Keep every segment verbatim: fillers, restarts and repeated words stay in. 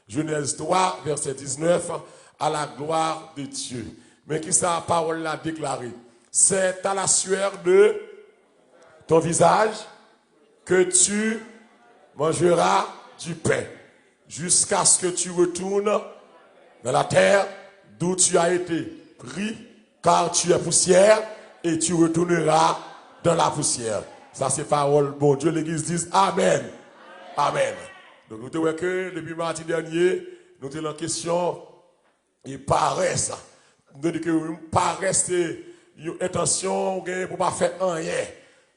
Genèse trois, verset dix-neuf, à la gloire de Dieu. Men ki sa pawòl la deklare? C'est à la sueur de ton visage que tu mangeras du pain, jusqu'à ce que tu retournes dans la terre d'où tu as été pris, car tu es poussière et tu retourneras dans la poussière. Sa se pawòl Bondye. Legliz di amen. Amen. Donk nou te wè ke depi madi dènye, nou te nan kesyon e parès. Nou te di ke yon parès se yon entansyon ou genyen pou pa fè anyen.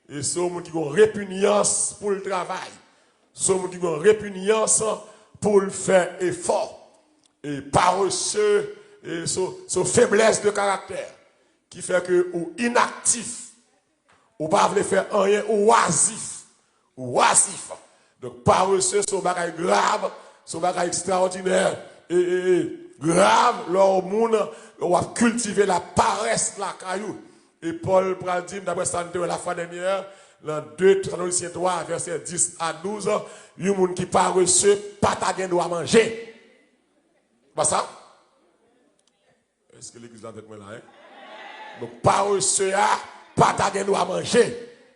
E se yon moun ki gen repinyans pou l travay. Se yon moun ki gen repinyans pou l fè efò. E parese, e se se feblès de karaktè ki fè ke ou inaktif. Ou pa vle fè anyen, ou wazif. Ou wazif. Donk, parese se yon bagay grav, se yon bagay ekstraòdinè e, e, e grav lè yon moun w ap kiltive laparès lakay ou. E Pòl pral di n, daprè sa n te wè lafwa dènyè, nan de Tesalonisyen twa, vèsè dis a douz, yon moun ki parese pa ta gen dwa manje. Pa sa? Èske legliz la avèk mwen la, en? Donk, parese a pa ta gen dwa manje,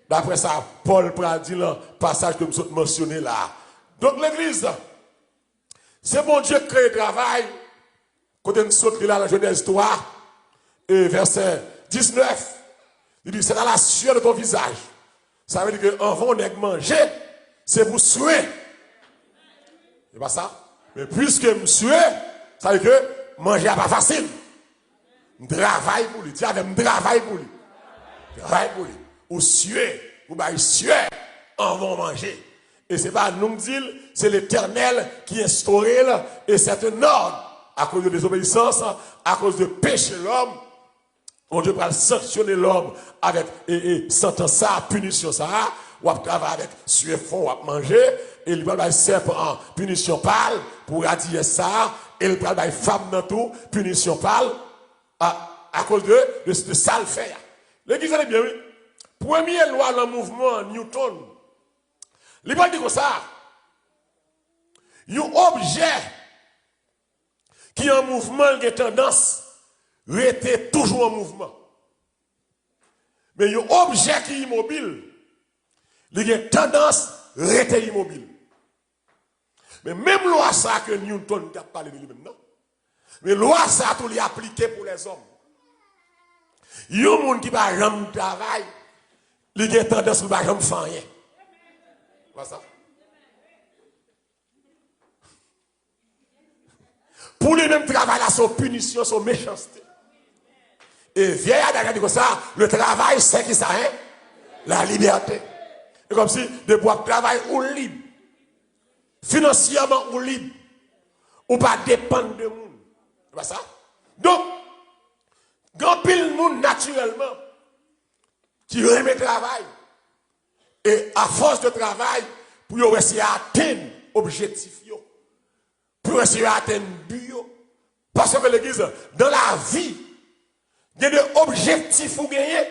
daprè sa Pòl pral di nan pasaj ke m sot mansyone la. Donk, legliz, se Bondye k kreye travay, kote n sot li la nan Jenèz twa, e vèsè diznèf, li di, c'est à la sueur de ton visage. Sa vle di ke anvan yon nèg manje, se pou swe. E pa sa? Men piske m swe, sa vle di ke manje a pa fasil. M travay pou li. Di avè m, m travay pou li. Travay pou li. Ou swe, ou bay swe anvan w manje. E se pa nou k di l, se Letènèl ki enstore l, e c'est un ordre. Akoz de dezobeyisans, akoz de peche lòm, Bondye pral sanksyone lòm avèk e, e, santans sa a, pinisyon sa a. W ap travay avèk swe fon, w ap manje, e li pral bay sèpan an pinisyon pa l pou radiyès sa a, e li pral bay fanm nan tou pinisyon pa l a, akoz de, de, de sa l fè a. Legliz, tande byen, wi. Premye lwa nan mouvman Newton, li pral di konsa, yon objè ki an mouvman, l gen tandans rete toujou an mouvman. Men yon objè ki imobil, li gen tandans rete imobil. Men menm lwa sa a ke Newton t ap pale de li menm nan, men lwa sa a tou li aplike pou lèzòm. Yon moun ki pa janm travay, li gen tandans pou l pa janm fè anyen. Wè sa? Pou li menm, travay la se yon pinisyon, se yon mechanste. E vyèy adaj la di konsa, le travail, c'est ki sa, en? La liberté. E kòmsi, depi w ap travay, ou lib. Finansyèman, ou lib. Ou pa depann de moun. Se pa sa? Donk, gen anpil moun, natirèlman, ki renmen travay. E afòs de travay, pou yo eseye atenn objektif yo. Pou yo eseye atenn bi yo. Paske legliz, dans la vie, gen de objektif ou genyen,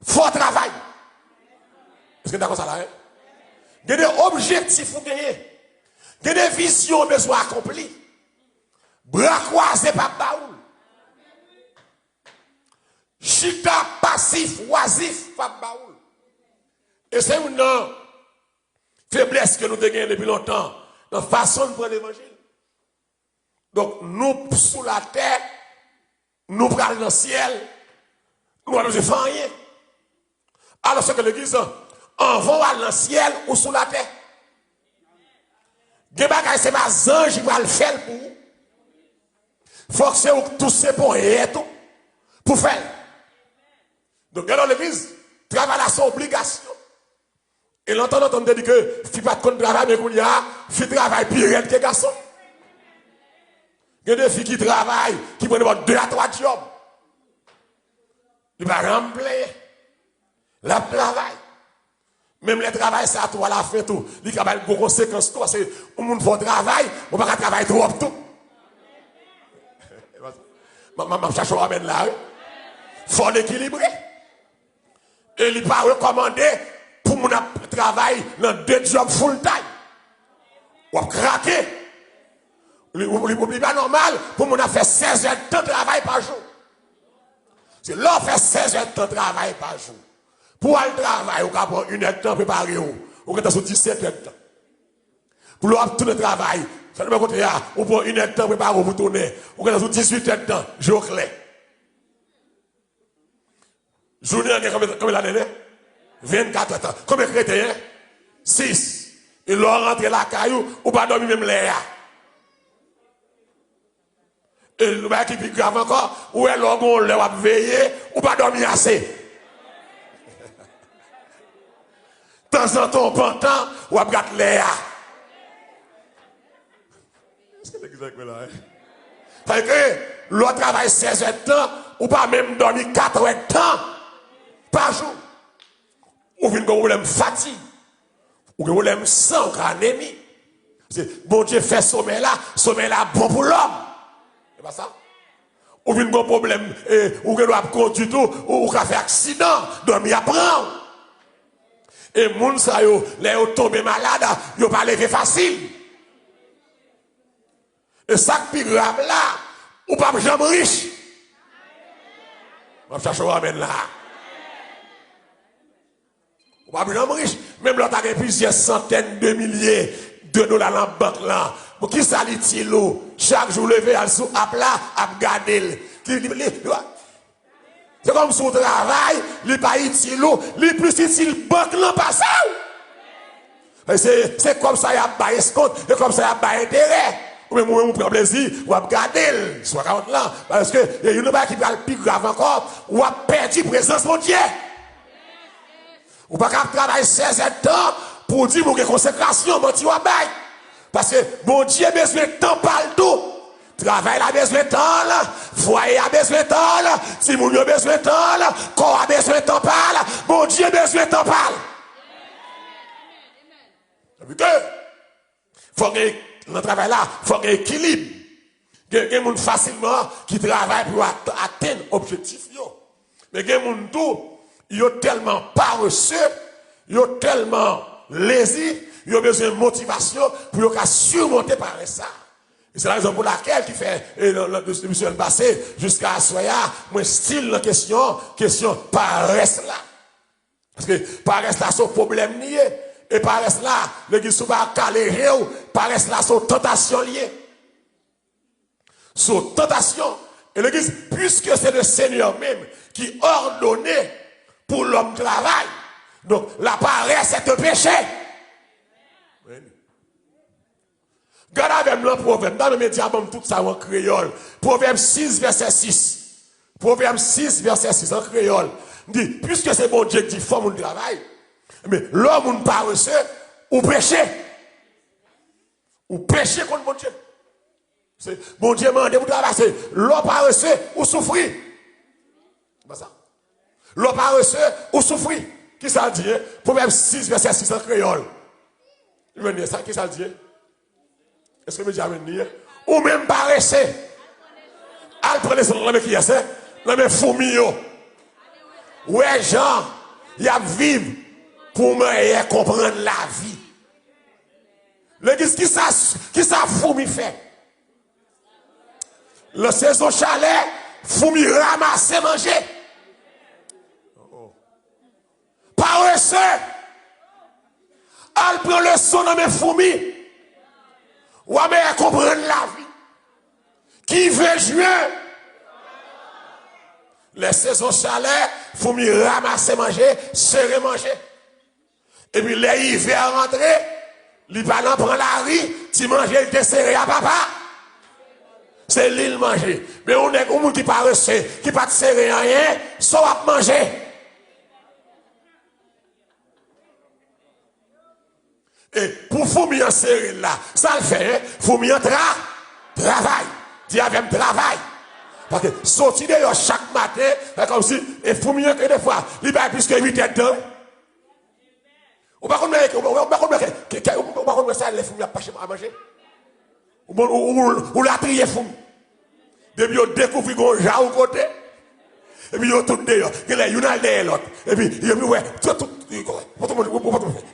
fò w travay. Èske n dakò sa la, en? Gen de objektif ou genyen. Gen de vizyon ou bezwen akonpli. Bra kwaze p ap ba ou l. Chita pasif, wazif, p ap ba ou l. E se youn nan feblès ke nou te genyen depi lontan nan fason n pran levanjil. Donk, nou sou latè, nou pral nan syèl, nou pa bezwen fè anyen. Alòske legliz, anvan w al nan syèl, ou sou latè. Gen bagay se pa zanj ki pral fè l pou ou. Fòk se ou k touse ponyèt ou pou fè l. Donk, gen lè legliz, travay la se yon obligasyon. E lontan, lontan, m te di ke fi pa t konn travay, men kounye a, fi travay pi rèd ke gason. Gen de fi ki travay, ki pran nenpòt de a twa djòb. Li pa janm plenyen. L ap travay. Menm lè travay sa tou, alafen tou, li ka bay l gwo konsekans tou, paske yon moun fè w travay, ou pa ka travay twòp tou. M ap, m ap, m ap chache yon amèn la, wi. Fò l ekilibre. E li pa rekòmande pou moun ap travay nan de djòb full time. W ap krake. Li, li, li pa nòmal pou moun ap fè sèz èdtan travay pa jou. Se lè w fè sèz èdtan travay pa jou. Pou w al travay, ou ka pran inèdtan prepare w. Ou gentan sou disèt èdtan. Pou lè w ap tounen travay, sa depann kote a, ou pran inèdtan prepare w pou tounen. Ou gentan sou dizuit èdtan, je w klè. Jounen an gen konbyen, konbyen lane l ye? Vennkat èdtan. Konbyen k rete, en? Sis. E lè w rantre lakay ou, ou pa dòmi menm lè a. E yon bagay ki pi grav ankò, ou wè lè w gen yon lè w ap veye, ou pa dòmi ase. Tanzantan w pantan, w ap gad lè a. Èske legliz avèk mwen la, en? Sa vle di ke lè w travay sèz èdtan, ou pa menm dòmi kat èdtan pa jou. Ou vin gen pwoblèm fatig. Ou gen pwoblèm san, ou ka anemi. Paske Bondye fè somèy la, somèy la bon pou lòm. Se pa sa? Ou vin gen pwoblèm, e, ou gen dwa ap kondui tou, ou, ou ka fè aksidan, dòmi ap pran w. E moun sa yo, lè yo tonbe malad, yo pa leve fasil. E sa k pi grav la, ou p ap janm rich. M ap chache yon amèn la. Ou p ap janm rich. Menm lè w ta gen plizyè santèn de milye de dola nan bank lan, pou kisa l itil ou chak jou leve al sou app la, ap gade l? Ki, li, li, li, Se kòmsi w travay, li pa itil ou, li plis itil bank lan pase w. Se, se kòb sa y ap bay eskont, se kòb sa y ap bay enterè. Ou menm, ou menm, ou pran plezi, w ap gade l, swa kawòt lan. Paske, e, youn nan bagay ki pral pi grav ankò, w ap pèdi prezans Bondye. Ou pa ka ap travay sèz èdtan pou w di m ou gen konsekrasyon, manti w ap bay. Paske Bondye bezwen tan pa l tou. Travay la bezwen tan l, fwaye a bezwen tan l, timoun yo bezwen tan l, kò a bezwen tan pa l, Bondye bezwen tan pa l. Sa vle di ke fò gen, nan travay la, fò gen ekilib. Gen, gen moun fasilman ki travay pou yo at-, atenn objektif yo. Men gen moun tou, yo tèlman parese, yo tèlman lezi, yo bezwen motivasyon pou yo ka simonte parès sa. E se la rezon pou lakèl ki fè, e, nan, nan, depi semèn pase, jiska aswè a, mwen still nan kesyon, kesyon parès la. Paske parès la se yon pwoblèm li ye. E parès la, legliz, si w pa kale je w, parès la se yon tantasyon li ye. Se yon tantasyon. E legliz, puiske se le Senyè menm ki òdone pou lòm travay, donk, la paresse est un péché. Gad avè m nan Pwovèb. M ta renmen di a ban m tout sa yo an kreyòl. Pwovèb sis, vèsè sis. Pwovèb sis, vèsè sis, an kreyòl. M di, piske se Bondye ki di fò moun travay, men lè yon moun parese, ou peche. Ou peche kont Bondye. Se, Bondye mande pou travay, se lè w parese, ou soufri. Se pa sa? Lè w parese, ou soufri. Kisa l di, en? Pwovèb sis, vèsè sis an kreyòl. Ou jwenn li, sa, kisa l di, en? Èske medya menm li ye? Ou menm parese. Al pran leson nan men kiyès, en? Nan men foumi yo. Wè jan y ap viv pou w mèyè konprann lavi. Legliz, kisa, kisa foumi fè? Nan sezon chalè, foumi ranmase manje. Parese, al pran leson nan men foumi. W a mèyè konprann lavi. Ki ven jen. Lè sezon chalè, foumi ranmase manje, sere manje. Epi lè ivè rantre, li pa nan pran lari, ti manje li te sere a papa. Se li l manje. Men yon nèg, yon moun ki parese, ki pa t sere anyen, sa w ap manje? E pou foumi an sere l la, sa l fè, en? Foumi an tra, travay. Di avè m, travay. Paske soti deyò chak maten, se kòmsi, e foumi an, gen defwa, li bay plis ke uit èdtan. Ou pa konn wè, ou pa, ou pa konn wè, ke, ke, ou pa konn wè sa lè foumi ap mache a manje? Ou, ou, ou, ou latriye foumi. Depi yo dekouvri gon ja yon kote, epi yo tout deyò. Genlè youn al dèyè lòt. Epi, epi wè, tout, tout, epi,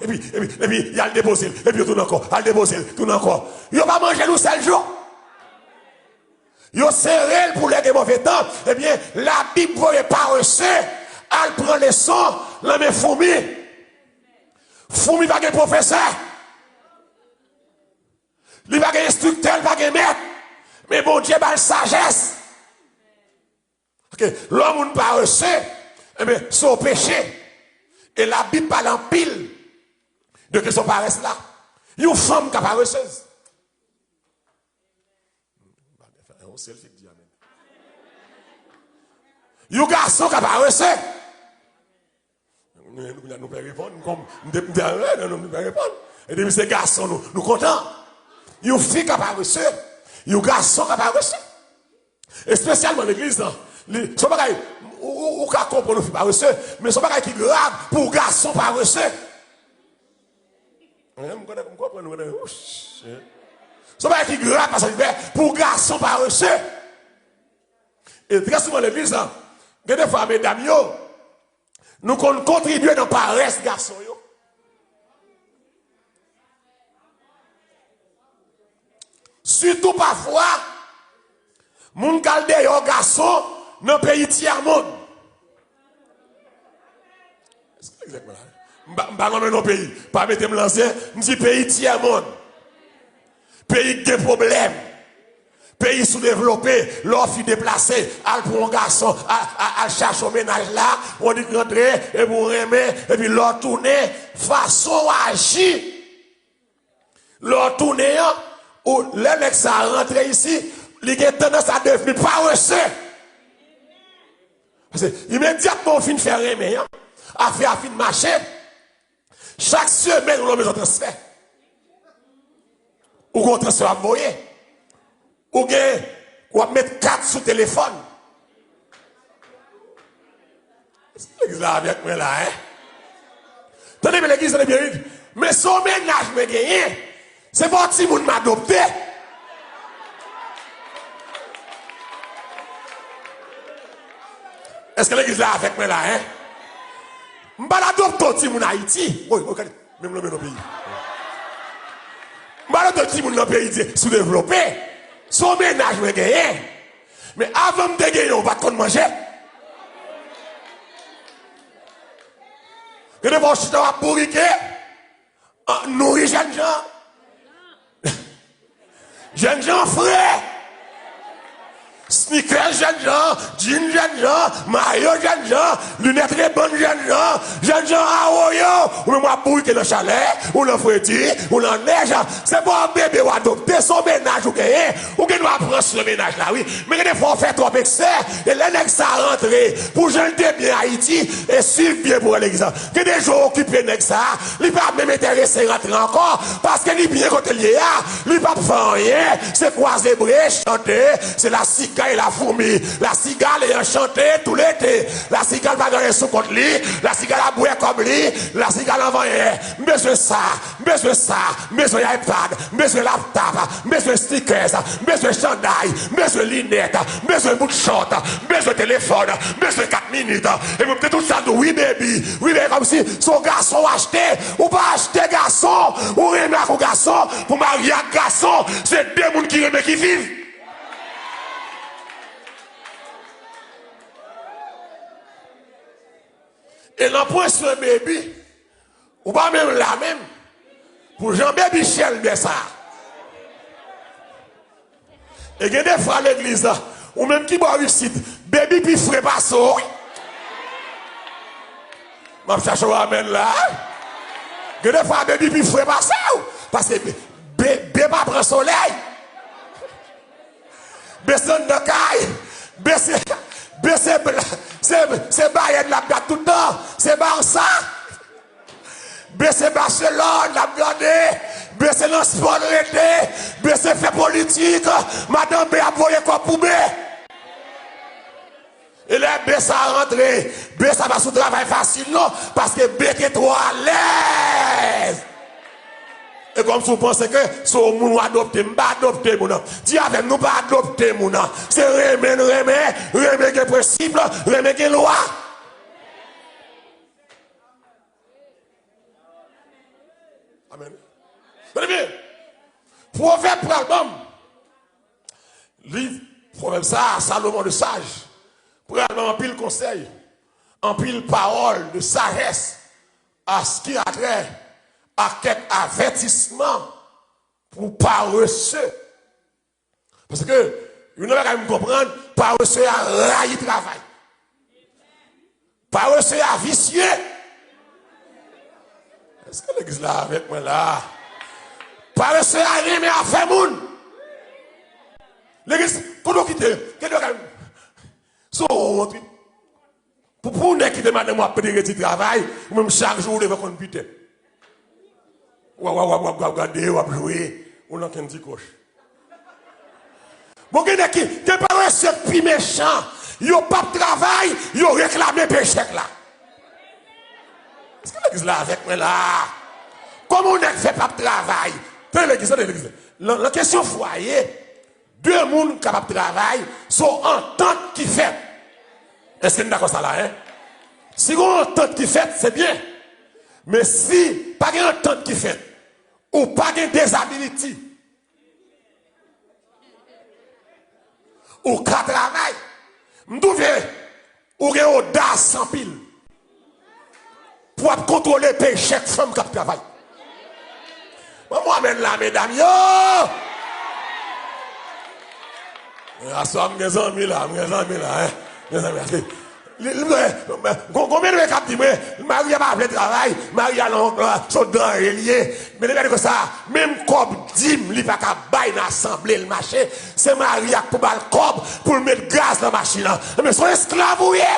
epi, epi, epi y al depoze l. Epi yo tounen ankò, al depoze l, tounen ankò. Yo pa manje l yon sèl jou. Yo sere l pou lè gen move tan. Ebyen, Labib voye parese al pran leson nan men foumi. Foumi pa gen pwofesè. Li pa gen enstriktè, li pa gen mèt. Men Bondye ba l sajès. Paske lè yon moun parese, ebyen, se yon peche. E Labib pale anpil de kesyon parès la. Yon fanm ka paresez. Yon sèl fi k di amèn. Yon gason ka parese. Nou, nou, nou pè reponn, kòm m te, m te, eh, non, non, nou pè reponn. E depi se gason nou, nou kontan. Yon fi ka parese, yon gason ka parese. Espesyalman legliz lan. Li, se yon bagay, ou, ou, ou ka konprann yon fi parese, men se yon bagay ki grav pou yon gason parese. Hein, m konn, m konprann, m konn, wouch, hein. Se yon bagay ki grav, pastè Gilbert, pou gason parese. E trè souvan legliz la, gen de fwa medam yo, nou konn kontribye nan parès gason yo. Sitou pafwa, moun k al deyò gason nan peyi tyèmonn. M pa, m pa nonmen non peyi. Pa mete m nan zen, m di peyi tyèmonn. Peyi k gen pwoblèm. Peyi soudevlope. Lè w fin deplase, al pran yon gason, al, al, al chache yon mennaj la, yon nèg rantre, epi w renmen, epi lè w tounen, fason w aji. Lè w tounen an, ou, lè nèg sa a rantre isi, li gen tandans a devni parese. Paske imedyatman w fin fè renmen an, afè a fin mache, chak semèn ou nan bezwen transfè. Ou gen yon transfè w ap voye. Ou gen, w ap met kat sou telefòn. Legliz la avèk mwen la, hein? Tande byen, legliz, tande byen, wi. Men se yon mennaj mwen genyen. Se pa yon timoun m adopte. Èske legliz la avèk mwen la, hein? M pa t adopte yon timoun Ayiti. Woy, woy, gade. Menm nan men nan peyi. M pa t adopte timoun nan peyi de, soudevlope. Se yon mennaj mwen genyen. Men avan m te genyen, ou pa t konn manje. Gen de fwa w chita w ap bourike, an, nouri jènjan. Jènjan fre. Sneakers jènjan, jean jènjan, mayo jènjan, linèt rebann jènjan, jènjan awoyo. Ou menm w ap bourike nan chalè, ou nan fredi, ou nan nèj. Se pa yon bebe w adopte, se yon mennaj ou genyen. Ou gen dwa pran swen mennaj la, wi. Men gen de fwa w fè twòp eksè, e lè nèg sa a rantre, pou jan l te byen Ayiti, e swiv byen pou wè legliz la. Gen de jou w okipe nèg sa a, li pa menm enterese rantre ankò, paske li byen kote l ye a, li p ap fè anyen, se kwaze bre, chante, se la cigale et la fourmi, la cigale ayant chanté tout l'été, la cigale pa gen anyen sou kont li, la cigale ap bwè kòb li, la cigale anvan yè, m bezwen sa, m bezwen sa, m bezwen iPad, m bezwen laptop, m bezwen sneakers, m bezwen chanday, m bezwen linèt, m bezwen bout chòt, m bezwen telefòn, m bezwen kat minit. Epi m te tout sa tou, wi baby, wi baby, kòmsi se yon gason w achte, ou pa achte gason, ou renmen ak yon gason, pou marye ak gason, se de moun ki renmen ki viv. E nan pwen swen baby, ou pa menm la menm. Pou jan baby chèlbè sa. E gen de fwa legliz la, ou menm ki bò isit, baby pi fre pase w, wi. M ap chache w amèn la. Gen de fwa baby pi fre pase w. Paske be-, be-, be pa pran solèy. Bese anndan kay. Bese, bese, se, se Bayern l ap gad tout tan. Se Barça. Bese Barcelone l ap gade. Bese nan spò l rete. Bese fè politik. Madan be ap voye kòb pou be. E lè be sa rantre, be sa pa sou travay fasil non, paske be te twò alèz. E kòmsi w panse ke se yon moun w adopte, m pa adopte moun nan. Di avè m, nou pa adopte moun nan. Se renmen n renmen, renmen gen prensip, renmen gen lwa. Amèn. Tande byen. Pwovèb pral ban m. Li, Pwovèb sa a, Salomon le saj, pral ban anpil konsèy, anpil pawòl de sajès, a s ki a trè a kèk avètisman pou parese. Paske, youn nan bagay m konprann, parese a rayi travay. Parese a visye. Èske legliz la avèk mwen la? Parese a renmen afè moun. Legliz, kote w kite? Kite w kay. Se yon wont, wi. Pou, pou nèg kite madanm w ap pede redi travay, ou menm chak jou ou leve konn piten. W ap, w ap, w ap, w ap gade, w ap jwe, ou nan Candy Crush. Bon, gen nèg ki, gen parese k pi mechan, yo p ap travay, yo reklame pechèk la. Èske legliz la avèk mwen la? Kòman yon nèg fè p ap travay? Tande legliz, tande legliz. Nan, nan kesyon fwaye, de moun kapab travay, se yon antant ki fèt. Èske n dakò sa la, en? Si gen yon antant ki fèt, se byen. Men si pa gen antant ki fèt, ou pa gen dezabiliti, ou ka travay. M twouve ou gen odas anpil pou w ap kontwole pechèk fanm k ap travay. Ban mwen amèn la, medam yo! Aswè a, m gen zanmi la, m gen zanmi la, en. M gen zanmi la. Li, li, gon, gon, konbyen de moun k ap di mwen, mari a pa vle travay, mari a nan, nan, se yon danje li ye. Men li gade konsa, menm kòb dim li pa ka bay nan asanble l mache, se mari a k pou ba l kòb pou l met gaz nan machin nan. Men se yon esklav ou ye!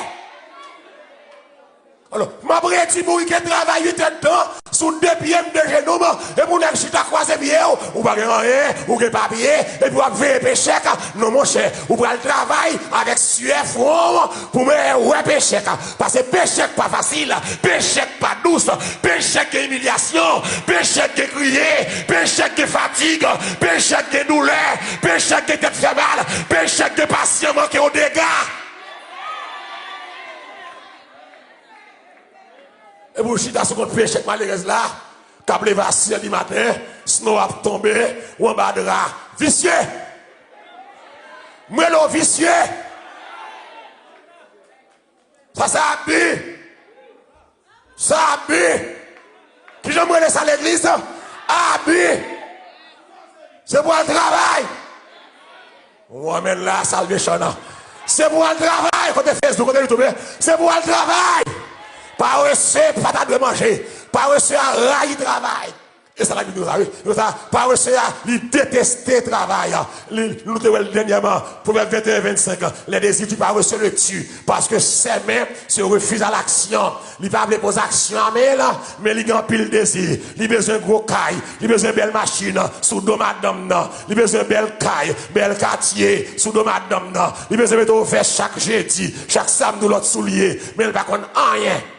Alò, m ap redi pou wi ke travay uit èdtan sou de pye m, de jenou m, epi w nèg chita kwaze pye w, ou pa gen anyen, ou gen papye, epi w ap veye pechèk. Non, monchè, ou pral travay avèk syè fwon w pou mwen wè pechèk. Paske pechèk pa fasil, pechèk pa dous, pechèk gen imilyasyon, pechèk gen kriye, pechèk gen fatig, pechèk gen doulè, pechèk gen tèt fè mal, pechèk gen pasyan manke w dega. Epi w chita sou kont pechèk malerèz la, k ap leve a sis è di maten, snow ap tonbe, ou anba dra. Visye! M rele w visye! Sa se abi! Sa abi! Kijan m rele sa legliz? Abi! Se pou al travay! Ou anmenn la, Salvation an. Se pou al travay, kote Facebook, kote YouTube, se pou al travay. Parese pa ta dwe manje. Parese a rayi travay. E sa Labib di nou sa, wi. Di nou sa, parese a, li deteste travay. Li, nou te wè l dènyèman. Pwovèb venteyen vennsenk. Les désirs du paresseux le tuent, parce que ses mains se refusent à l'action. Li pa vle poze aksyon a men l, men li gen anpil dezi. Li bezwen gwo kay, li bezwen bèl machin sou do madanm nan. Li bezwen bèl kay, bèl katye sou do madanm nan. Li bezwen mete yon vès chak jedi, chak samdi yon lòt soulye, men li pa konn anyen.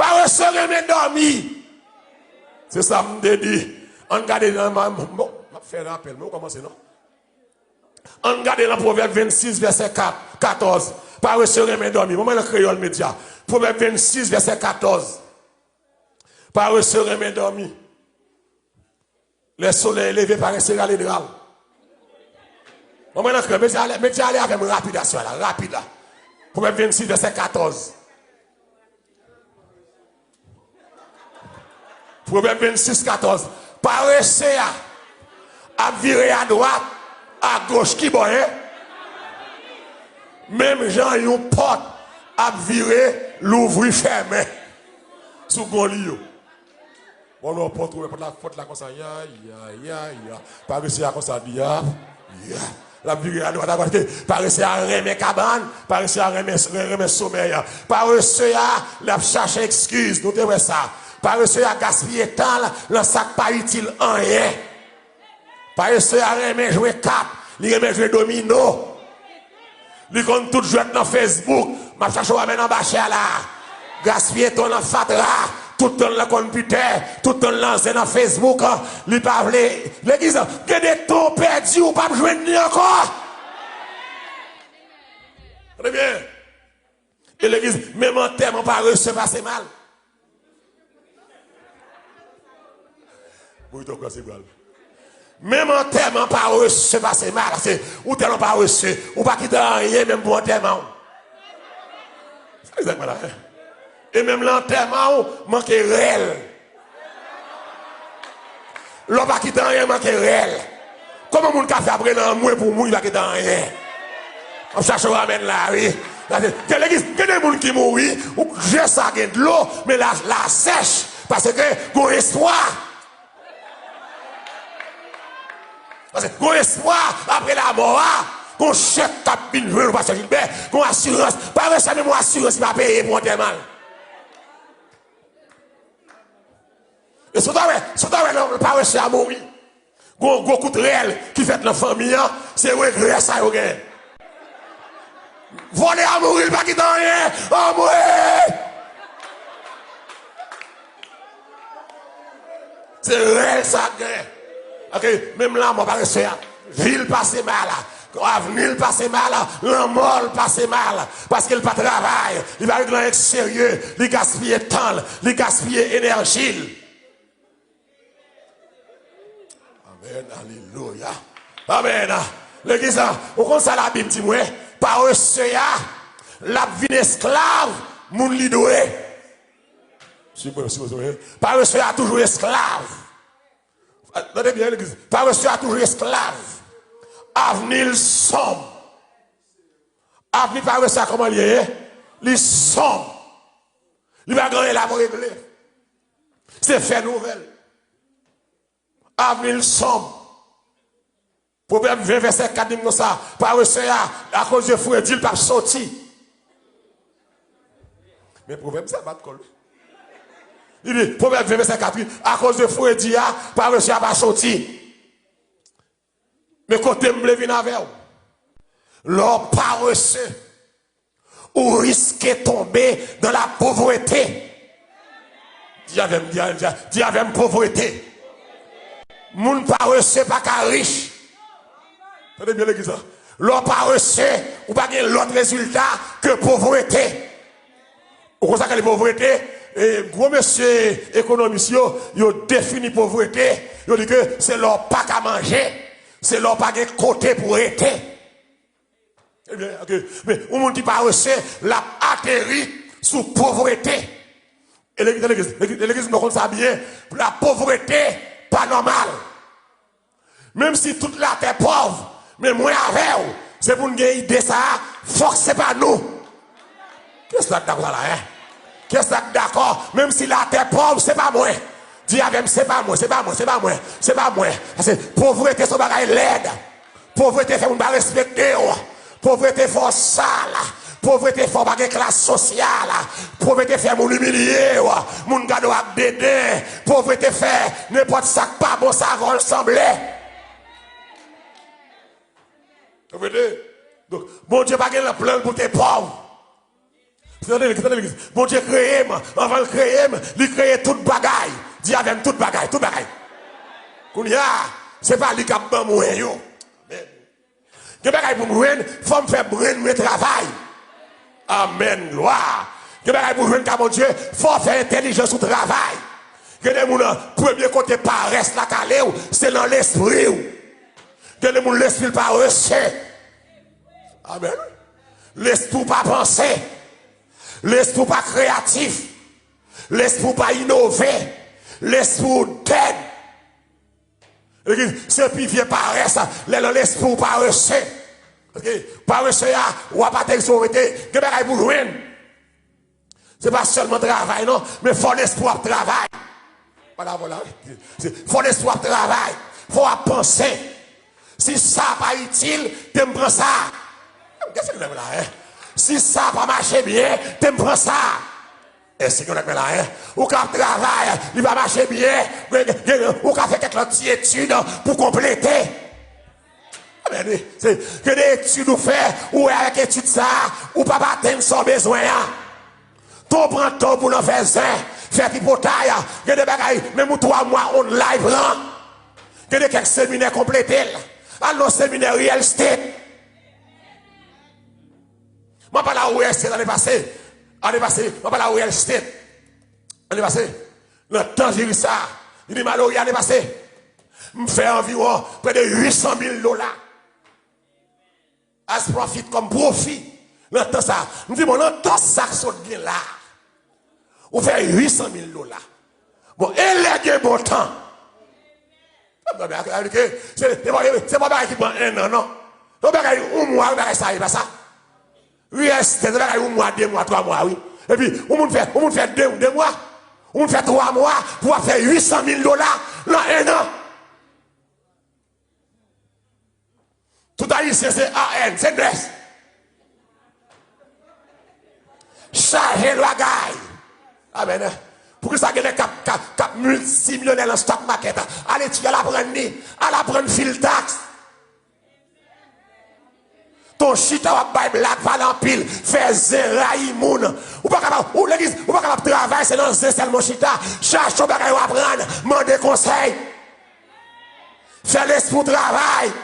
Parese renmen dòmi. Se sa m te di. Ann gade nan, m, m, m ap fè rapèl, men ou kòmanse non. Ann gade nan Pwovèb vennsis, vèsè kat, katòz. Parese renmen dòmi. Mwen, mwen nan Kreyòl Medya. Pwovèb vennsis, vèsè katòz. Parese renmen dòmi. Lè solèy leve, parese rale dra l. Mwen, mwen nan Kreyòl Medya, ale, Medya ale avè m rapid aswè la, rapid la. Pwovèb vennsis, vèsè katòz. Pwovèb vennsis katòz. Parese a ap vire adwat, agoch, kibò, en? Menm jan yon pòt ap vire, louvri, fèmen sou gon li yo. Bon, lè w pòt, ou wè pòt la, pòt la konsa, ya, ya, ya, ya. Parese a konsa, di, ya, ya. L ap vire adwat, agoch. Parese a renmen kabann, parese a renmen, renmen somèy. Parese a, l ap chache ekskiz, nou te wè sa. Parese a gaspiye tan l nan sa k pa itil anyen. Parese a renmen jwe kat, li renmen jwe domino. Li konn tout jwèt nan Facebook. M ap chache w amèn anba chè a la. Gaspiye tan nan fatra. Tout tan l nan konpitè. Tout tan l nan zen nan Facebook. Li pa vle. Legliz, gen de tan w pèdi, ou p ap jwenn li ankò. Tande byen. E legliz, menm antèman parese pase mal. Burrito krasi bral. Menm antèman parese pase mal, paske ou tèlman parese, ou pa kite anyen menm pou antèman w. Sa egzakteman la, hein? E menm lè antèman w manke rèl. Lè w pa kite anyen manke rèl. Kòman moun ka fè apre nan mwen pou moun ki pa kite anyen? M ap chache yon amèn la, wi. Gen legliz, gen de moun ki mouri, ou je sa gen dlo, men la, la sèch, paske gon espwa. Paske gon espwa apre lamò a, gon chèk k ap vin jwenn ou, Pastè Jilbè, gon asirans. Parese menm yon asirans ki pa peye pou antèman l. E si w ta wè, si w ta wè lè parese a mouri, gon gwo kout rèl ki fèt nan fanmi an, se regrè sa yo genyen. Vòlè a mouri, li pa kite anyen. Anmwe! Se rèl sa k genyen. Ok, menm lanmò parese a. Vi l pase mal. Avni l pase mal. Lanmò l pase mal. Paske l pa travay. Li pa regle anyen k serye. Li gaspiye tan l. Li gaspiye enèji l. Amèn, alelouya. Amèn. Legliz la, ou konn sa Labib di mwen? Parese a, l ap vin esklav moun li dwe. Si mwen, si mwen, si mwen. Parese a toujou esklav. Tande byen, legliz. Parese a toujou esklav. Avni l sonm. Avni parese a kòman l ye? Li sonm. Li pa gen anyen la pou regle. Se fè nouvèl. Avni l sonm. Pwovèb ven vèsè kat di m konsa, parese a, akoz de fredi, l p ap soti. Men pwovèb sa bat kò l, wi. Li di, Pwovèb ven vèsè kat, wi, akoz de fredi a, parese a pa soti. Men kote m vle vin avè w. Lè w parese, ou riske tonbe dans la pauvreté. Di avè m, di avè m, di avè m, povrete. Moun parese pa ka rich. Tande byen legliz la. Lè w parese, ou pa gen lòt rezilta ke povrete. Ou konn sa k rele povrete? E, gwo mesye ekonomis yo, yo defini povrete, yo di ke se lè w pa ka manje, se lè w pa gen kote pou rete. Ebyen, ok. Men, yon moun ki parese, l ap ateri sou povrete. E legliz, legliz, legliz, legliz, nou konn sa byen, la povrete pa nòmal. Menm si tout latè pòv, men mwen avè w, se pou n gen ide sa a, fòk se pa nou. Kiyès la k dakò sa la, en? Kiyès la k dakò? Menm si latè pòv, se pa mwen. Di avè m, se pa mwen, se pa mwen, se pa mwen, se pa mwen. Paske povrete se yon bagay lèd. Povrete fè moun pa respekte w. Povrete fè w sal. Povrete fè w pa gen klas sosyal. Povrete fè moun imilye w. Moun gade w ak deden. Povrete fè nenpòt sa k pa bon sa avè w l sanble. Povrete. Donk, Bondye pa gen plan pou te pòv. Tande, tande legliz. Bondye kreye m. Anvan l kreye m, li kreye tout bagay. Di avè m, tout bagay, tout bagay. Kounye a, se pa li k ap ban mwen yo. Amèn. Gen bagay pou m jwenn, fò m fè brenn mwen travay. Amèn, glwa. Gen bagay pou w jwenn ka Bondye, fò w fè entèlijans ou travay. Gen de moun, premye kote parès la k ale w, se nan lespri w. Gen de moun, lespri l parese. Amèn. Lespri w pa panse. Lespri w pa kreyatif. Lespri w pa inove. Lespri w dèd. Legliz, se pi vye parès, lè nan lespri w parese. Paske parese a, w ap ateri sou povrete, gen bagay pou w jwenn. Se pa sèlman travay non, men fò lespri w ap travay. Pale avè w la, wi. Se, fò lespri w ap travay. Fò w ap panse. Si sa pa itil, te m pran sa. Kiyès ki lè m la, en? Si sa pa mache byen, te m pran sa. Èske gen yon nèg la, en? Ou ka ap travay, li pa mache byen, gen, gen, ou ka fè kèk lòt ti etid pou konplete. Amèn, wi. Se, gen de etid ou fè, ou wè avèk etid sa a, ou p ap atenn sa w bezwen an. Tan w pran tan w pou w nan fè zen, fè tripotay, gen de bagay, menm ou twa mwa online pran. Gen de kèk seminè konplete l. Al nan seminè real estate. Mwen pale a ou real estate ane pase. Ane pase, mwen pale a ou real estate. Ane pase, nan tan viris sa, li di Malory ane pase. M fè anviwon prè de uit san mil dola. As profit, kòm pwofi. Nan tan sa, m di, bon, nan tan sa k sot gen la, ou fè uit san mil dola. Bon, e lè gen bon tan? Se, se pa, se pa bagay ki pran en an, non. Se yon bagay yon mwa, yon bagay sa, e pa sa. Wi, èske se bagay yon mwa, de mwa, twa mwa, wi. Epi, yon moun fè, yon moun fè de, de mwa, yon moun fè twa mwa, pou w ap fè uit san mil dola nan en an. Tout Ayisyen se A N, se nès. Chaje bagay. Amèn. Poukisa gen nèg k ap, k ap, k ap miltimilyonè nan stock market? Al etidye, al aprann li. Al aprann fil taks. Ton chita w ap bay blag, pale anpil, fè zen, rayi moun. Ou pa kapab, ou legliz, ou pa kapab travay, se nan zen sèlman w chita. Chache yon bagay w aprann, mande konsèy. Fè lespri w travay.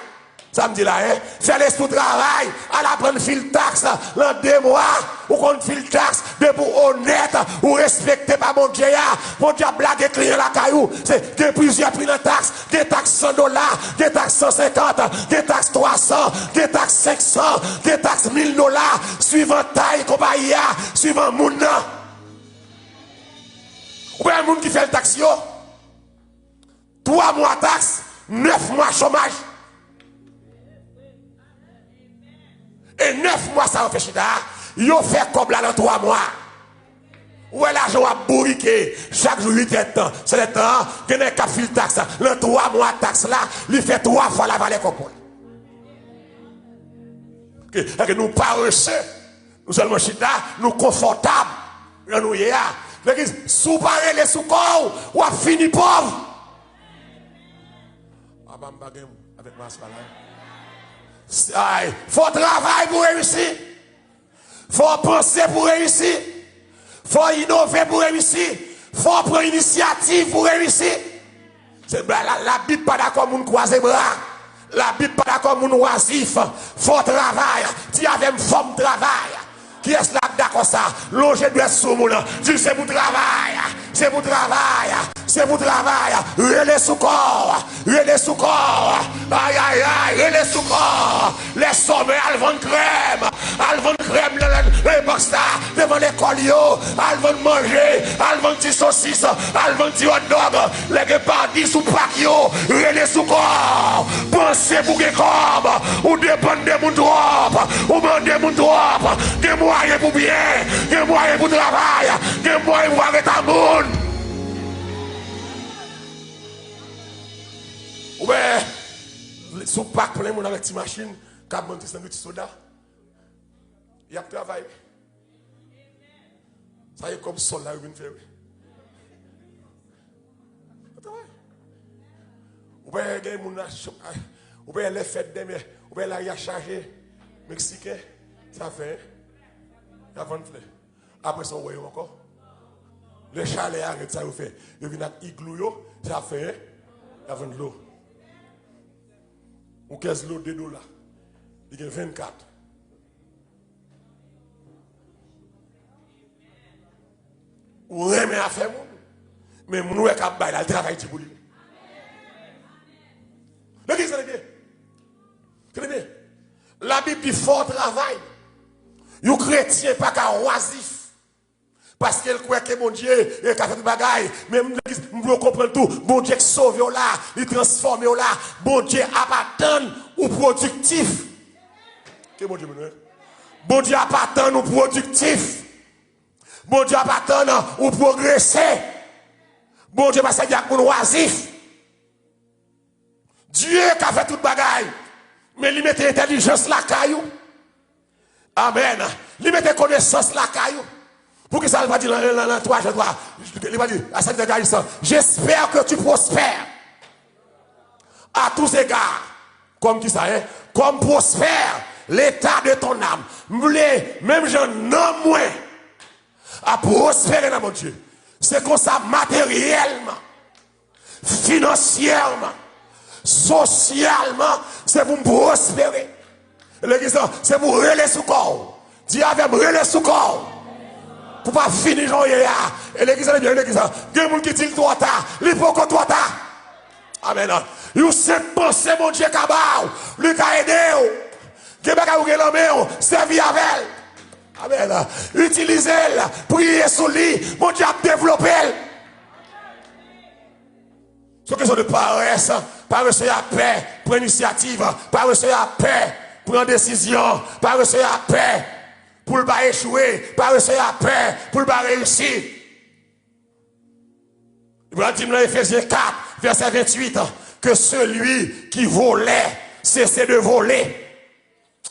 Sa m di la, en? Fè lespri w travay. Al aprann fil taks lan de mwa. Ou konn fil taks, depi w onèt, ou respekte pa Bondye a. Bondye ap lage kliyan lakay ou. Se, gen plizyè pri nan taks. Gen taks san dola, gen taks san senkant, gen taks twa san, gen taks senk san, gen taks mil dola, swivan tay konpayi a, swivan moun nan. Ou pa wè moun ki fè l taks yo? Twa mwa taks, nèf mwa chomaj. E nèf mwa sa yo fè chita a, yo fè kòb la nan twa mwa. Ou wè lajan w ap bourike chak jou uit èdtan, sèt èdtan an, gen nèg k ap fil taks. Nan twa mwa taks la, li fè twa fwa lavalè kòb mwen. Ke, ke nou parese, nou sèlman chita, nou konfòtab jan nou ye a. Legliz, si w pa rele sou kò w, w ap fini pòv. Papa m pa gen avèk mwen aswè la. Ay, fò w travay pou w reyisi. Fò w panse pou w reyisi. Fò w inove pou w reyisi. Fò w pran inisyativ pou w reyisi. Se, la, la, Labib pa dakò moun kwaze bra. Labib pa dakò moun wazif. Fò w travay. Di avè m, fò m travay. Kiyès la k dakò sa? Lonje dwèt sou moun. Di l se pou travay. Se pou travay. Se pou travay. Rele sou kò w. Rele sou kò w. Ay, ay, ay. Rele sou kò w. Lè sòmè al vann krèm. Al vann krèm nan, nan, nan epòk sa. Devan lekòl yo. Al vann manje. Al vann ti sosis. Al vann ti hot dog. Lè gen pati sou pak yo. Rele sou kò w. Panse pou gen kòb. Ou depann de moun twòp. Ou mande moun twòp. Gen mwayen pou byen. Gen mwayen pou travay. Gen mwayen pou pa ret a moun. Ou wè, sou pak plen moun avèk ti machin, k ap vann ti sandwich, ti soda. Y ap travay. Sa e kòb sòl la yo vin fè, wi. Y ap travay. Ou pa gen moun la, ou pa lè fèt dèmen, ou pa lari a chaje. Meksiken, sa fè, en? Y ap vann flè. Apre sa, ou wè yo ankò. Lè chalè a rèd sa yo fè, yo vin ak iglou yo, sa fè, en? Y ap vann dlo. Yon kès dlo de dola. Li gen vennkat. Ou renmen afè moun. Men moun ou wè k ap bay la, l travay di pou li. Legliz, tande byen. Tande byen. Labib di fò w travay. Yon kretyen pa ka wazif. Paske l kwè ke Bondye, e, ka fè tout bagay. Men m, legliz, m vle w konprann tou, Bondye k sove w la, li transfòme w la. Bondye ap atann ou pwodiktif. Ke Bondye beni w. Bondye ap atann ou pwodiktif. Bondye ap atann ou pwogrese. Bondye pa sèvi ak moun wazif. Dye ka fè tout bagay, men li mete entèlijans lakay ou. Amèn. Li mete konesans lakay ou. Poukisa l pa di nan, nan, nan twa Jan twa, li pa di, a sèvitè Gayisan, j'espère que tu prospères à tous égards. Kòm kisa, en? Comme prospère l'état de ton âme. M vle, menm jan nanm mwen ap pwospere nan Bondye. Se konsa materyèlman, finansyèman, sosyalman, se pou m pwospere. Legliz lan, se pou w rele sou kò w. Di avè m, rele sou kò w. Pou pa fini jan w ye a. E legliz lan, ebyen, legliz lan, gen moun ki di l twò ta. Li poko twò ta. Amèn. Yon senp panse Bondye ka ba w, li ka ede w. Gen bagay ou gen nan men w, sèvi avè l. Amèn. Itilize l, priye sou li, Bondye ap devlope l. Se yon kesyon de parès. Parese a pè pran inisyativ. Parese a pè pran desizyon. Parese a pè pou l pa echwe. Parese a pè pou l pa reyisi. Li pral di m nan Efezyen kat, vèsè venntuit, que celui qui volait cesse de voler.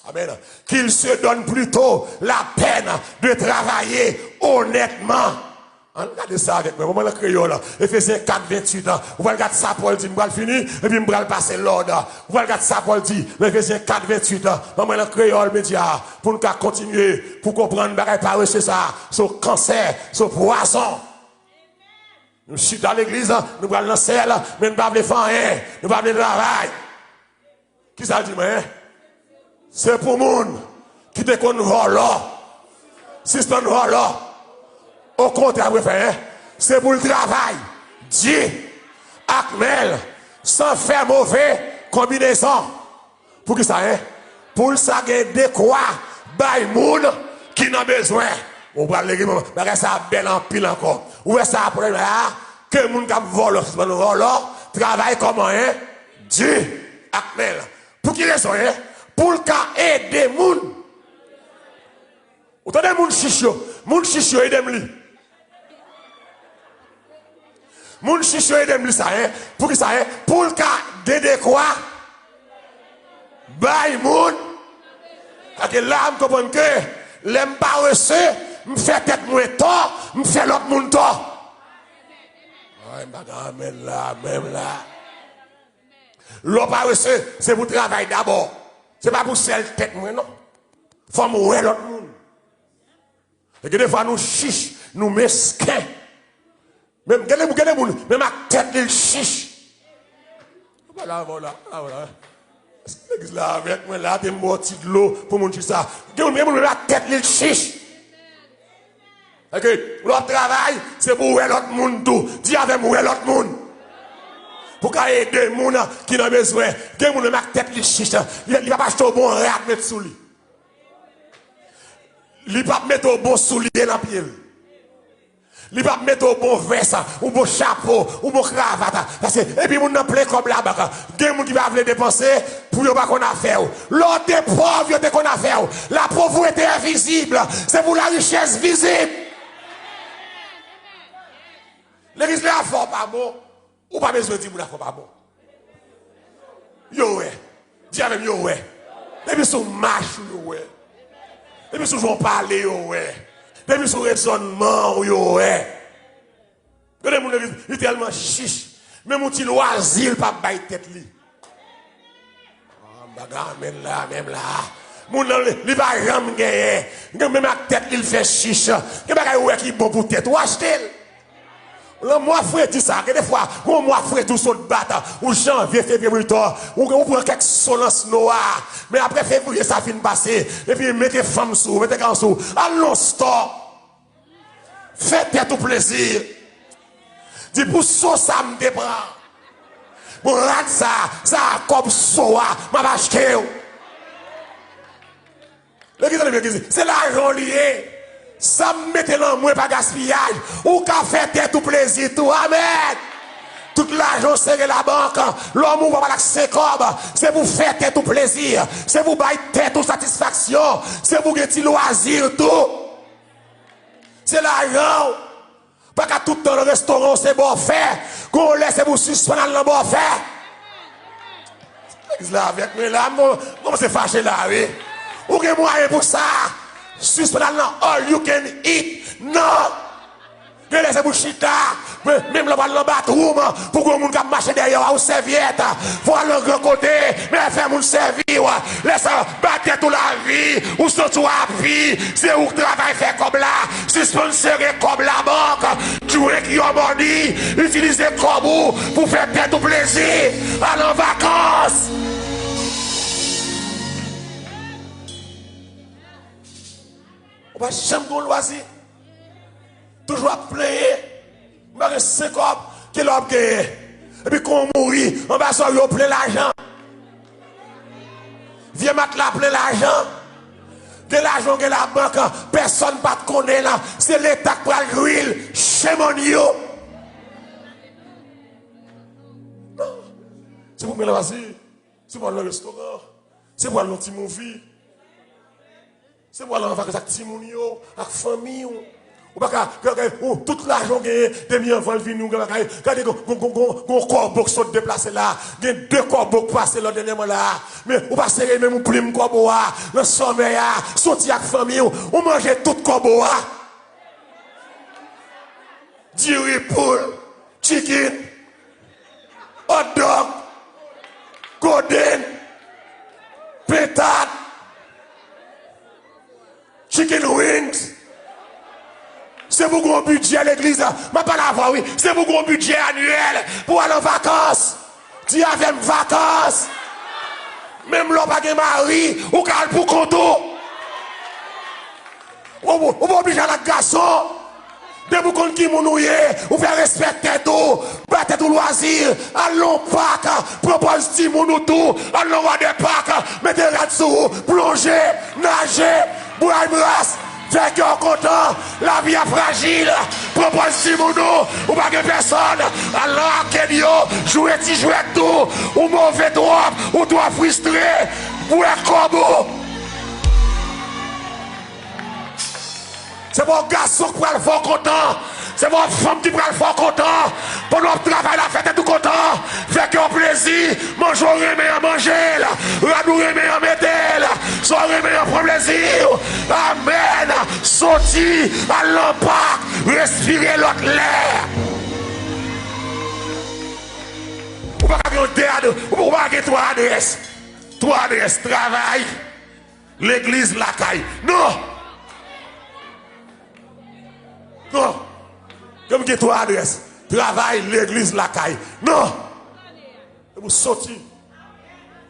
Amen. Qu'il se donne plutôt la peine de travailler honnêtement. Ann gade sa avèk mwen. Ban mwen l an kreyòl. Efezyen kat venntuit. Ou pral gade sa Pòl di. M pral fini, epi m pral pase lòd. Ou pral gade sa Pòl di nan Efezyen kat venntuit. Ban mwen l an kreyòl medya a, pou n ka kontinye, pou konprann bagay parese sa. Se yon kansè, se yon pwazon. Nou chita legliz, nou pral nan sèl, men nou pa vle fè anyen, nou pa vle travay. Kisa l di mwen? Se pou moun ki te konn vòlò, sispann vòlò. Okontrè, pou fè, se pou l travay di ak men l, san fè move konbinezon. Poukisa, en? Pou l sa gen dekwa bay moun ki nan bezwen. Ou pral lege, bagay sa ap bèl anpil ankò. Ou wè sa apre la, ke moun k ap vòlò, sispann vòlò, travay kòman, en? Di ak men l. Pou ki rezon, en? Pou l ka ede moun. Ou tande moun chich yo? Moun chich yo, ede m li. Moun chich yo, ede m li sa, en. Poukisa, en? Pou l ka gen dekwa bay moun. Paske la, m konprann ke lè m parese, m fè tèt mwen tò, m fè lòt moun tò. Ay, m pa ka amèn la, menm la. Lè w parese, se pou travay dabò. Se pa pou sèl tèt mwen, non. Fò m wè lòt moun. E gen defwa nou chich, nou mesken. Menm, gen de, gen de moun, menm ak tèt li, l chich. Ou pa la, ou la, ou la. Legliz la avèk mwen la, te m ba w ti dlo pou moun chich sa. Gen moun, gen moun, menm ak tèt li, l chich. Ok, lè w ap travay, se pou w wè lòt moun tou. Di avè m, wè lòt moun. Pou ka ede moun ki nan bezwen. Gen moun, menm ak tèt li, l chich. Li, li p ap achte w bon rad, met sou li. Li p ap mete w bon soulye nan pye l. Li p ap mete w bon vès, ou bon chapo, ou bon kravat. Paske, epi moun nan plen kòb labank. Gen moun ki pa vle depanse pou yo pa konn afè w. Lè w te pòv, yo te konn afè w. La pauvreté est visible. C'est pour la richesse visible. Legliz la fè w pa bon. Ou pa bezwen di moun afè w pa bon. Yo wè. Di avè m, yo wè. Depi sou mach ou, yo wè. Depi sou jan w pale, yo wè. Depi sou rezònman w, yo wè. Gade moun legliz, li tèlman chich. Menm yon ti lwazi, l p ap bay tèt li. Ah, m pa ka amèn la, menm la. Moun nan, li, li pa janm genyen. Gen menm ak tèt li, l fè chich. Gen bagay ou wè ki bon pou tèt ou, achte l. Lanmò fredi sa, gen defwa, gon mwa fredi ou sot bat, ou janvye, fevriye, pou li tò, ou, ou pran kèk solans nwa, men apre fevriye sa fin pase, epi mete fanm sou ou, mete gason sou ou, al nan stò, fè tèt ou plezi, di pou so sa m te pran, bon rad sa, sa a kòb so a, m ap achte w. Legliz, legliz, se lajan w li ye. Sa m mete nan mwen pa gaspiyaj. Ou ka fè tèt ou plezi tou. Amèn. Tout lajan w sere labank, lòm ou pa pale ak senkòb. Se pou fè tèt ou plezi. Se pou bay tèt ou satisfaksyon. Se pou gen ti lwazi tou. Se lajan w. Pa ka tout tan nan restoran w se bòfè. Gon lè se pou sispann al nan bòfè. Legliz la avèk mwen la, m kòmanse fache la, wi. Ou gen mwayen pou sa. Sispann al nan all you can eat. Non. Gen lè se pou chita. Men, menm lè w pral nan bathroom, pou gon moun k ap mache dèyè w a yon sèvyèt. Fò w al nan gran kote, men fè moun sèvi w. Lè sa, ba tèt ou lavi, ou santi w api, se ou k travay fè kòb la, sispann sere kòb labank, drink your money, itilize kòb ou pou fè tèt ou plezi, al an vakans. Ou pa janm gen yon lwazi. Toujou ap plenyen. M pa gen senkòb, kilè w ap genyen? Epi kon w mouri, anba zòrye w plen lajan. Vye matla plen lajan. Gen lajan w gen labank, pèsonn pa t konnen la. Se Leta k pral jwi l. Shame on you. Non. Se pou mwen la pase. Se pou al nan restoran. Se pou al nan ti movie. Se pou al an vakans ak timoun yo, ak fanmi w. Ou pa ka, ka, ka, ou, tout lajan w genyen, depi anvan l vini, ou gen bagay. Gade, gon, gon, gon, gon, gon kòbo k sot deplase la. Gen de kòbo k pase la dènyèman la. Men, ou pa sere menm ou plim kòbo a, nan sòmèy a, soti ak fanmi w, ou manje tout kòbo a. Diri poul, chicken, hot dog, kodenn, pentad, chicken wings. Se pou gon bidjè legliz la. M ap pale avè w, wi. Se pou gon bidjè anyèl pou al an vakans. Di avè m, vakans. Menm lè w pa gen mari, ou ka al pou kont ou. Ou, ou, ou pa oblije al ak gason. Depi w konn ki moun ou ye, ou fè respè tèt ou, ba tèt ou lwazi, al nan yon pak, pran pòz timoun ou tou, al nan Waterpark, mete rad sou ou, plonje, naje, bwè bras, fè kè w kontan, lavi a frajil, pran pòz timoun ou, ou pa gen pèsonn, al nan akèd yo, jwe ti jwèt tou, ou move twòp, ou twò fristre, bwè kòb ou. Se pa yon gason k pral fè w kontan. Se pa yon fanm ki pral fè w kontan. Pandan w ap travay la, fè tèt ou kontan. Fè kè w plezi. Manje w renmen an, manje l. Rad ou renmen an, mete l. Sa w renmen an, pran plezi w. Amèn. Soti, al nan pak, respire lòt lè. Ou pa ka gen yon de adrès, ou pa ka gen twa adrès. Twa adrès, travay, legliz, lakay. Non! Non! Yo gen twa adrès. Travay, legliz, lakay. Non! Se pou soti.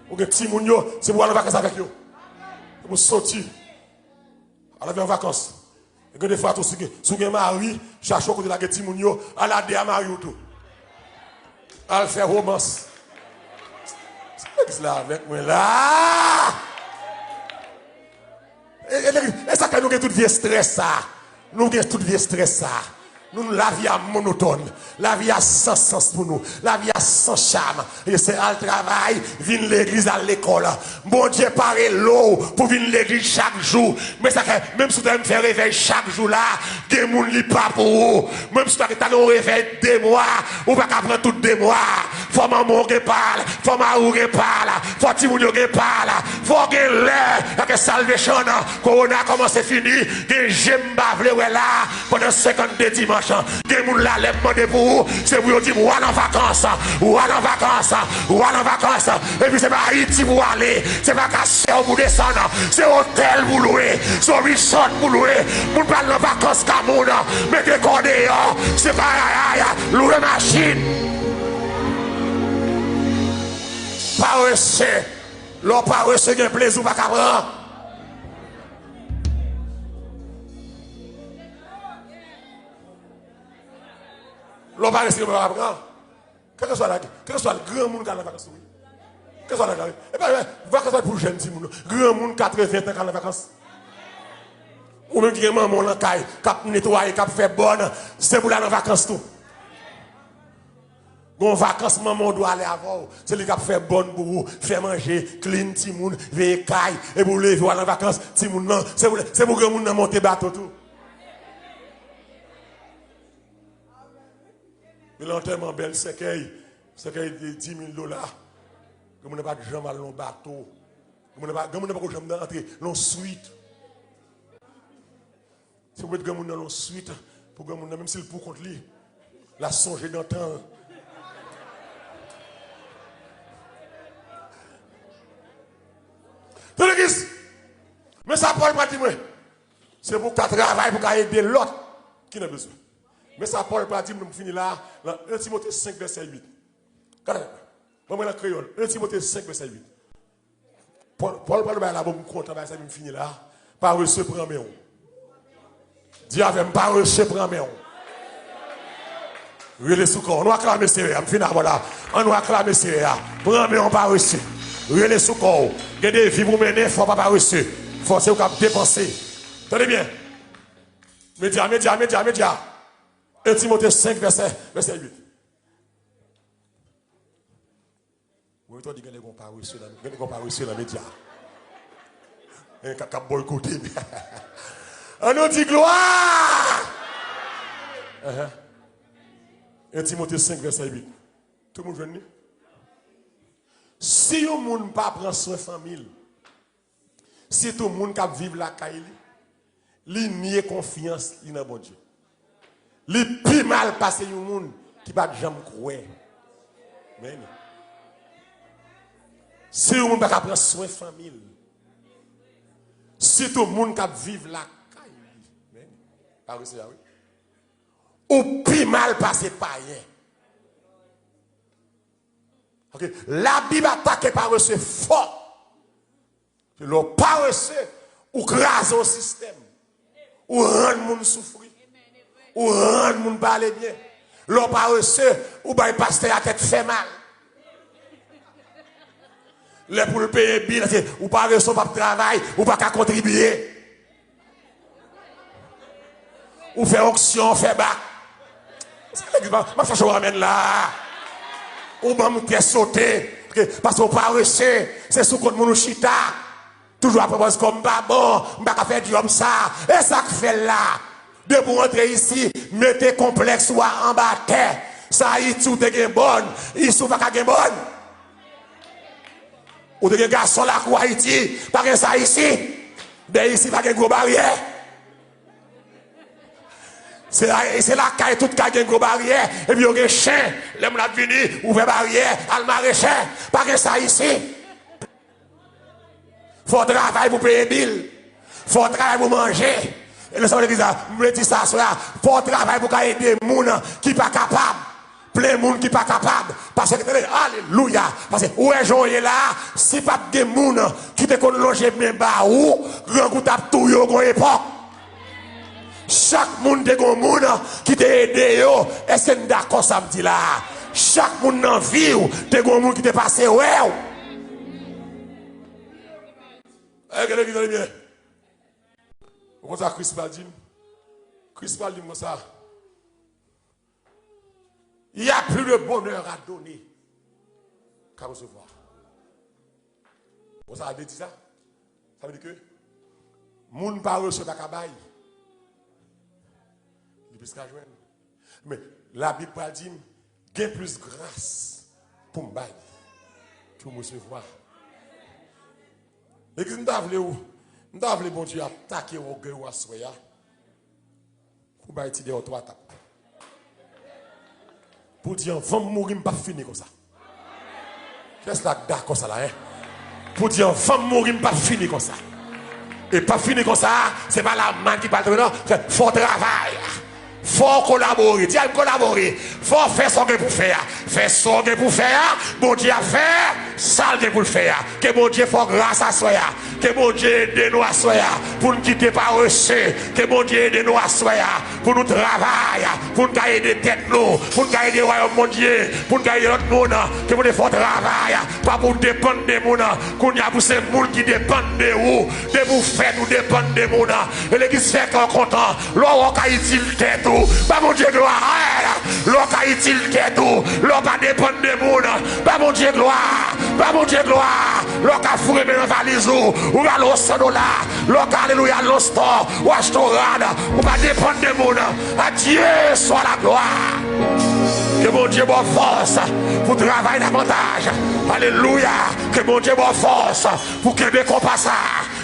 Ou gen timoun yo, se pou al an vakans avèk yo. Se pou soti. Al avè an vakans. Gen de fwa tou, si gen, si w gen mari, chache yon kote lage timoun yo, al a de a mari w tou. Al fè womans. Legliz la avèk mwen la. E, e, legliz, e sa k fè nou gen tout vye estrès sa. Nou gen tout vye estrès sa. Nou, nou, lavi a monotòn. Lavi a san sans pou nou. Lavi a san cham. E se al travay, vin legliz, al lekòl. Bondye pa rele w pou vin legliz chak jou. Men sa fè, menm si w ta fè revèy chak jou la, gen moun li pa pou ou. Menm si w ta, ta nan yon revèy de mwa, ou pa ka pran tout de mwa. Fò manman w gen pa l, fò mari w gen pa l, fò timoun yo gen pa l, fò gen lè, paske Salvation, kowona kòmanse fini, gen je m pa vle wè la, pandan senkannde dimanch. Gen moun la, lè m mande pou ou, se pou yo di m, w al an vakans, w al an vakans, w al an vakans. Epi se pa Ayiti pou w ale, se pa Kasè w pou desann, se otèl pou lwe, se yon resort pou lwe. Moun pral nan vakans ka moun, mete kò deyò, se pa ayaya, lwe machin. Parese, lè w parese gen plezi w pa ka pran. Lè w parese gen plezi w pa ka pran. Kèlkeswa laj, kèlkeswa laj, granmoun ka nan vakans tou wi. Kèlkeswa laj la wi. E pa, e pa vakans la pou jèn timoun non. Granmoun katreven tan ka nan vakans. Ou menm ki gen manman w nan kay, k ap netwaye, k ap fè bòn, se pou l al nan vakans tou. Gon vakans manman w dwe ale avè w. Se li k ap fè bòn pou ou, fè manje, clean timoun, veye kay, epi w leve w al nan vakans, timoun nan, se pou, se pou granmoun nan monte bato tou. Yo nan antèman bèl sèkèy, sèkèy de dis mil dola. Granmoun nan pa t janm al nan bato. Granmoun nan pa, granmoun nan poko janm antre nan swit. Se pou met granmoun nan nan swit, pou granmoun nan, menm si l pou kont li, l a sonje nan tan. Tande kis, men sa Pòl pral di mwen, se pou w ka travay, pou w ka ede lòt ki nan bezwen. Men sa Pòl pral di m, m fini la, nan en Timote senk vèsè uit. Gade, ban mwen nan kreyòl, en Timote senk vèsè uit. Pòl, Pòl pral bay la, bon, m kontan bay sa, m fini la. Parese pran men w. Di avè m, parese pran men w. Rele sou kò w. Ann nou aklame Seyè a. M fin avè w la. Ann nou aklame Seyè a. Pran men yon parese. Rele sou kò w. Gen de vi pou mennen, fò w pa parese. Fò se ou k ap depanse. Tande byen. Medya, medya, medya, medya. En Timote senk, vèsè, vèsè uit. Ou ret di gen lè gon parese nan, gen lè gon parese nan medya. Gen k ap, k ap bòykote. Ann nou di glwa! Ahan. En Timote senk, vèsè uit. Tout moun jwenn li? Si yon moun pa pran swen fanmi l, sitou moun k ap viv lakay li, li nye konfyans li nan Bondye. Li pi mal pase yon moun ki pa t janm kwè. Men, si yon moun pa ka pran swen fanmi l, sitou moun k ap viv lakay li, men, parese a, wi. Ou pi mal pase payen. Ok, Labib atake parese fò. Lè w parese, ou kraze yon sistèm. Ou rann moun soufri. Ou rann moun pa ale byen. Lè w parese, ou bay pastè a tèt fè mal. Lè pou l peye bil, se ou parese, ou p ap travay, ou pa ka kontribye. Ou fè onksyon, ou fè bak. Se legliz, m ap chache w anmenn la. Ou ban m kè sote. Paske, paske w parese, se sou kont moun ou chita. Toujou ap pran pòz kò m pa bon, m pa ka fè djòb sa. E sa k fè l la? Depi w antre isi, mete konplèks ou a anba tè. Sa Ayiti ou te gen bòn, isi ou pa ka gen bòn. Ou te gen gason lakou Ayiti, pa gen sa isi. Dèyè isi pa gen gwo baryè. Se la, se lakay tout kay gen gwo baryè, epi yo gen chen. Lè moun ap vini, ouvè baryè, al mare chen. Pa gen sa isi. Fò w travay pou peye bil. Fò w travay pou manje. E nan sa legliz la, m vle di sa aswè a, fò w travay pou w ka ede moun ki pa kapab. Plen moun ki pa kapab. Paske, tande, alelouya. Paske, ou wè jan w ye la, si pa t gen moun ki te konn lonje men ba ou, grangou t ap touye w gon epòk. Chak moun te gon moun ki te ede yo. Èske n dakò sa m di la a? Chak moun nan vi w te gon moun ki te pase wè w. Èske legliz an li byen? Ou konn sa Kris pral di m? Kris pral di m konsa, il y a plus de bonheur à donner qu'à recevoir. Bon, sa vle di sa? Sa vle di ke moun parese pa ka bay. Li plis ka jwenn. Men, Labib pral di m, gen plis gras pou m bay ke pou m resevwa. Legliz, m ta vle ou, m ta vle Bondye atake ògèy ou aswè a. Pou bay ti dèyè w twa tap. Pou di anvan m mouri, m p ap fini konsa. Kiyès la k dakò sa la, en? Pou di anvan m mouri, m p ap fini konsa. E p ap fini konsa, se pa lamann ki pral tonbe, non. Fò w travay. Fò w kolabore. Di a m kolabore. Fò w fè sa w gen pou fè a. Fè sa w gen pou fè a. Bondye ap fè sa l gen pou l fè a. Ke Bondye fè w gras aswè a. Ke Bondye ede nou aswè a pou n kite parese. Ke Bondye ede nou aswè a pou nou travay, pou n ka ede tèt nou, pou n ka ede wayòm Bondye, pou n ka ede lòt moun. Ke Bondye fè w travay, pa pou w depann de moun. Kounye a pou se moun ki depann de ou. Depi w fèt ou depann de moun. E legliz fè kè w kontan. Lè w wè w ka itil tèt ou, ba Bondye glwa. Lè w ka itil tèt ou, lè w pa depann de moun, ba Bondye glwa. Ba Bondye glwa. Lè w ka foure men nan valiz ou, ou al o san dola. Lè w ka, alelouya, al nan stò, ou achte yon rad, ou pa depann de moun. À Dieu soit la gloire. Ke Bondye ba w fòs pou travay davantaj. Alelouya. Ke Bondye ba w fòs pou kenbe konpa sa.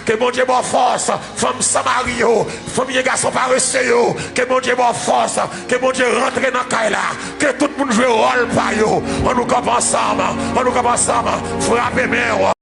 Ke Bondye ba w fòs, fanm san mari yo, fanm vye gason parese yo, ke Bondye ba w fòs, ke Bondye rantre nan kay la, ke tout moun jwe wòl pa yo. Ann nou kanpe ansanm, ann nou kanpe ansanm, frape men w.